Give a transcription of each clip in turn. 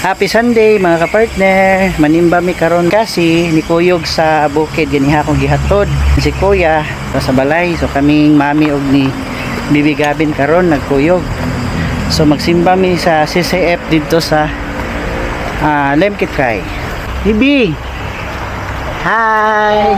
Happy Sunday, mga kapartner. Manimba mi karon kasi nikuyog sa bukid ganiha akong gihatod. Si Kuya sa balay, so kaming mami og ni Bibi Gavin karon nagkuyog. So magsimba mi sa CCF dito sa Limketkai. Bibi. Hi.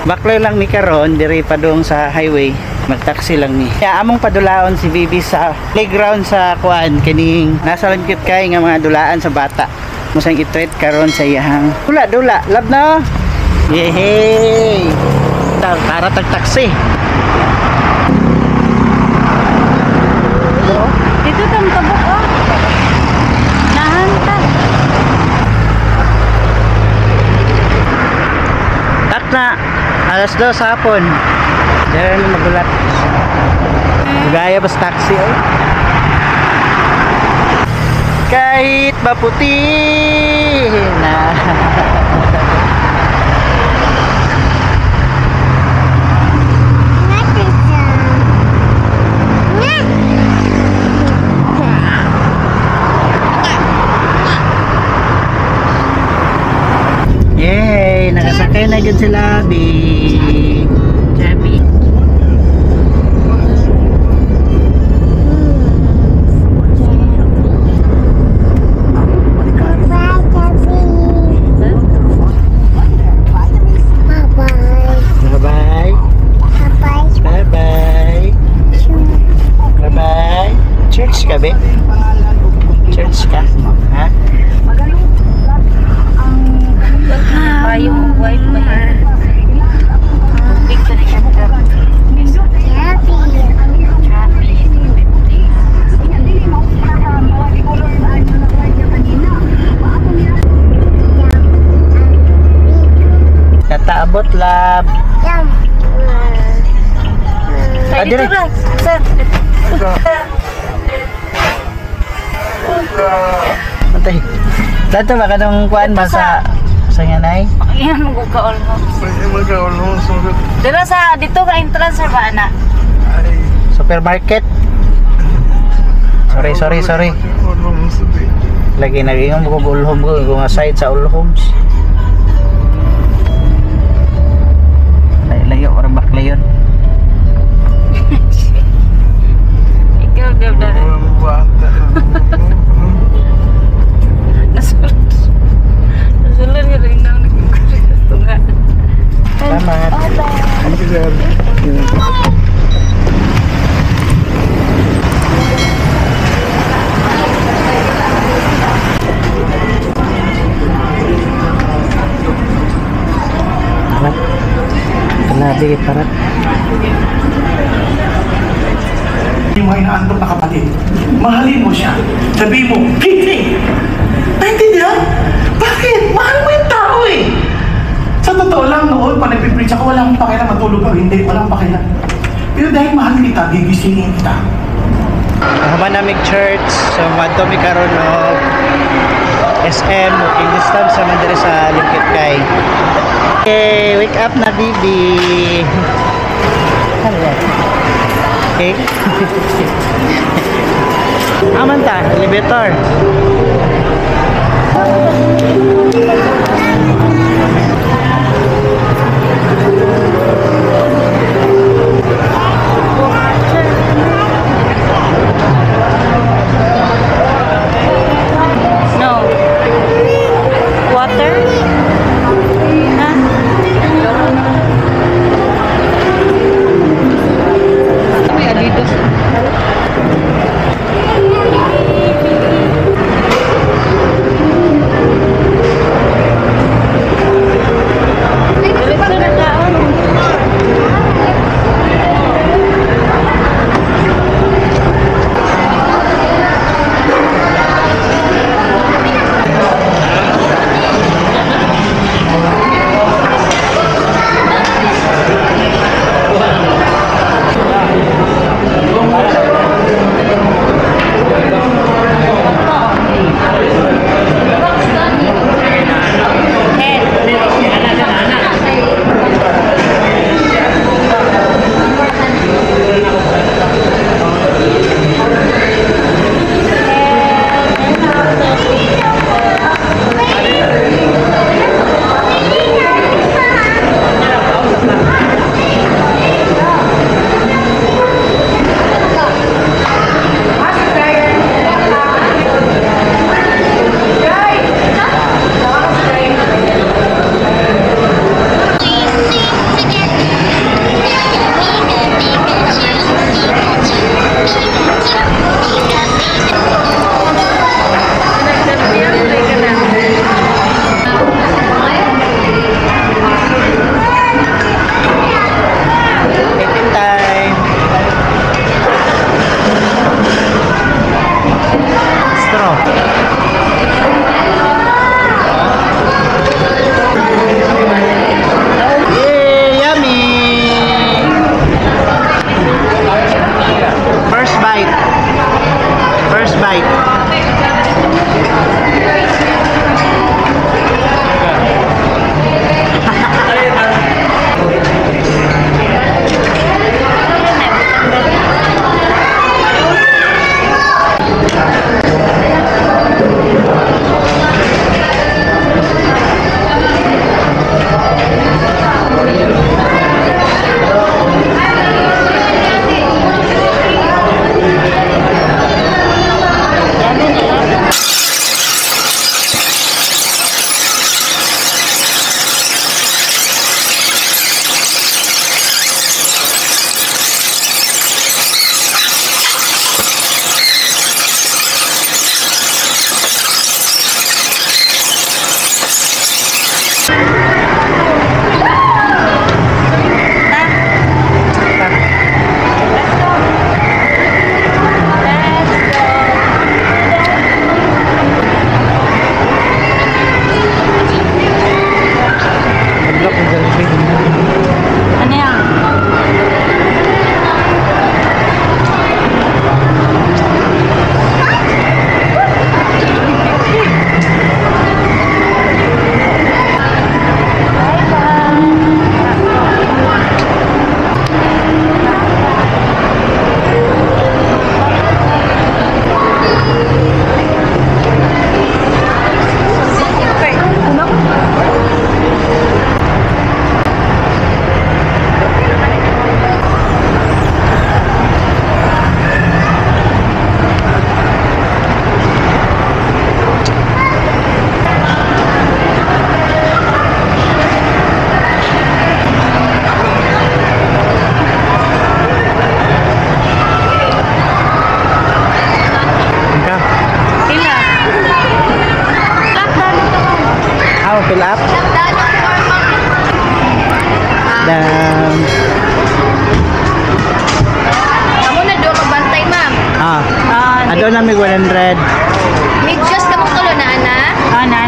Baklay lang mi karon diri padung sa highway. Magtaxi lang mi. Kaya among padulaon si Bibi sa playground sa kuan kining nasa Limketkai nga mga dulaan sa bata. Musang i-treat karon sa iyang dula dula. Love na. Yehey. Tara tag taxi. Dito tam tabok oh. Nahan ta. Tak na. 2:00 hapon. Diyan na magulat. Gaya ba sa taxi oh? Kahit maputi na. Yay! Nakasakay na agad sila, Bi. Jabi. Bye-bye. Bye-bye. Bye-bye. Church ka, be? Church ka? Ha? Payong white ba yan? Tubig pa na siya. Trappy. Kataabot, lab. Ay, dito dire. ra. Sir. Antay. Dato ba kanang kuan ba sa nga nay? Iyan mo ka almost. Dito sa dito ka entrance sir ba ana? Supermarket. Sorry, sorry, sorry. Lagi nagingon mo kog ulhom ko kung nga site sa ulhoms. Layo or baklayon. Ikaw gab na. Nasulod. Nasulod nga rin na nagkukulit tunga. Salamat. Parat. Kalabi parat. Yung mga inaantok na kapatid, mahalin mo siya. Sabihin mo, "Gising!" Naintindihan? Bakit? Mahal mo yung tao eh! Sa totoo lang noon, pag nagpipreach ako, wala akong pakialam matulog ka o hindi, wala akong pakialam. Pero dahil mahal kita, gigisingin kita. Human na mig church, so madto mi karon og SM, walking distance sa man diri sa Limketkai. Okay, wake up na, baby. Hello. Okay. Aman ta, elevator. No. Water? Ha? May alidos. Playground. Amo na do kabantay, ma'am. Ah, Ah, ado na mig 100. Medyas ka mong tulo na ana. Ah, na.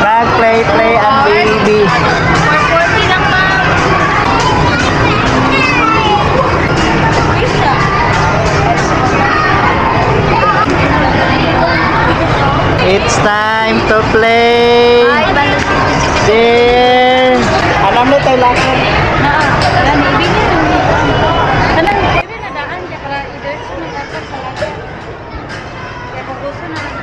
Mag play play ang baby. 440 lang, ma'am. It's time to play. Ay, balos. There. Alam mo tayo lakad. Naa, gani ibigin. Kanang ibigin na daan ja para idiretso na dapat sa lakad. Kaya kung gusto na lang.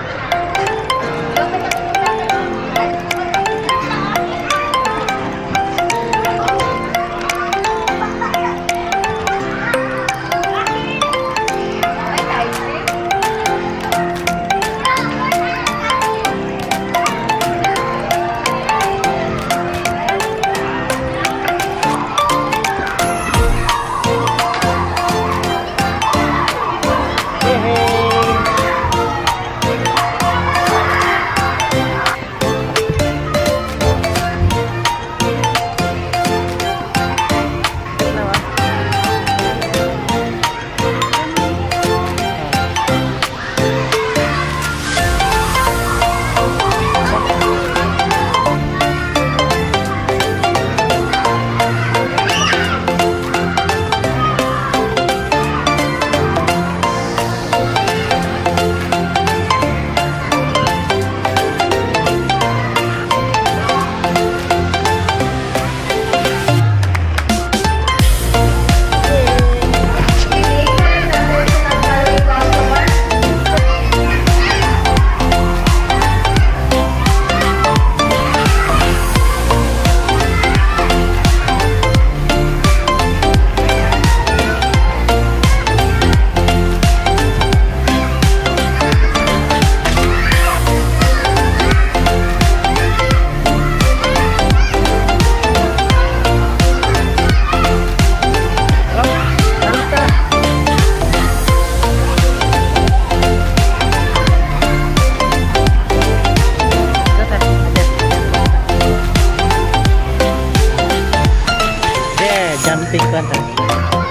There, jumping ko ta.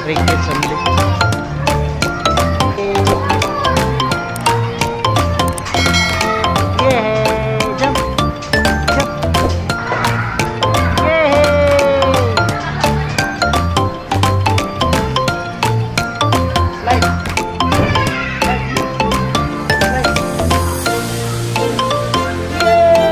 Three kids only. Yay! Jump! Jump! Yay! Slide! Slide! Slide! Yay!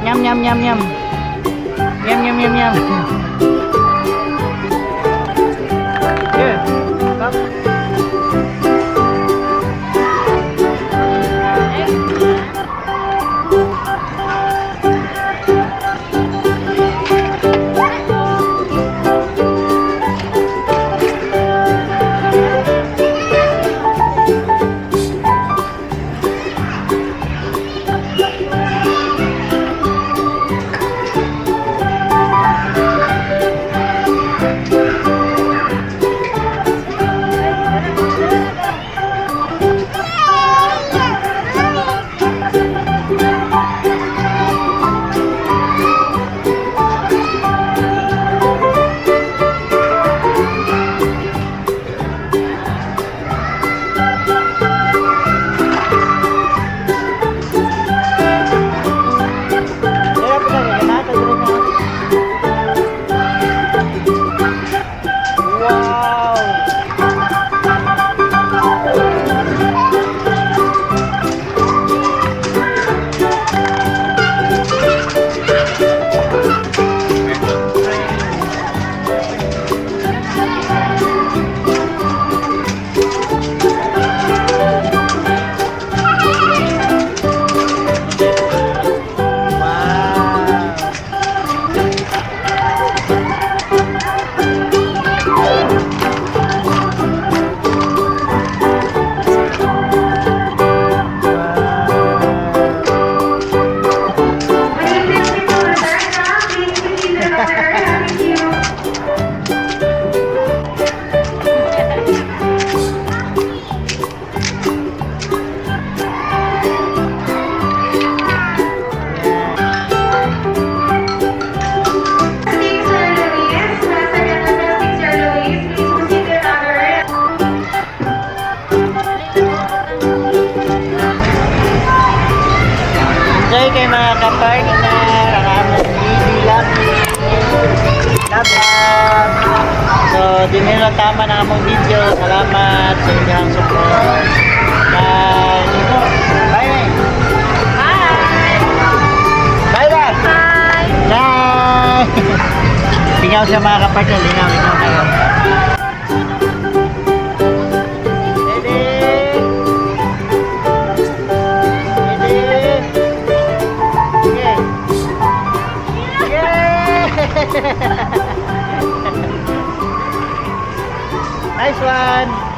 Nyam nyam nyam nyam. Nyam nyam nyam nyam. Yeah. Stop. Wow! Wow! Enjoy kay mga kapartner ang among baby love. Love, love. So, di nila tama na among video. Salamat sa inyong support. Bye. Bye. Bye! Bye bye. Bye! Bye. Lingaw siya mga kapartner. Lingaw, lingaw kayo. Ready? Ready? Okay. Yay! Nice one!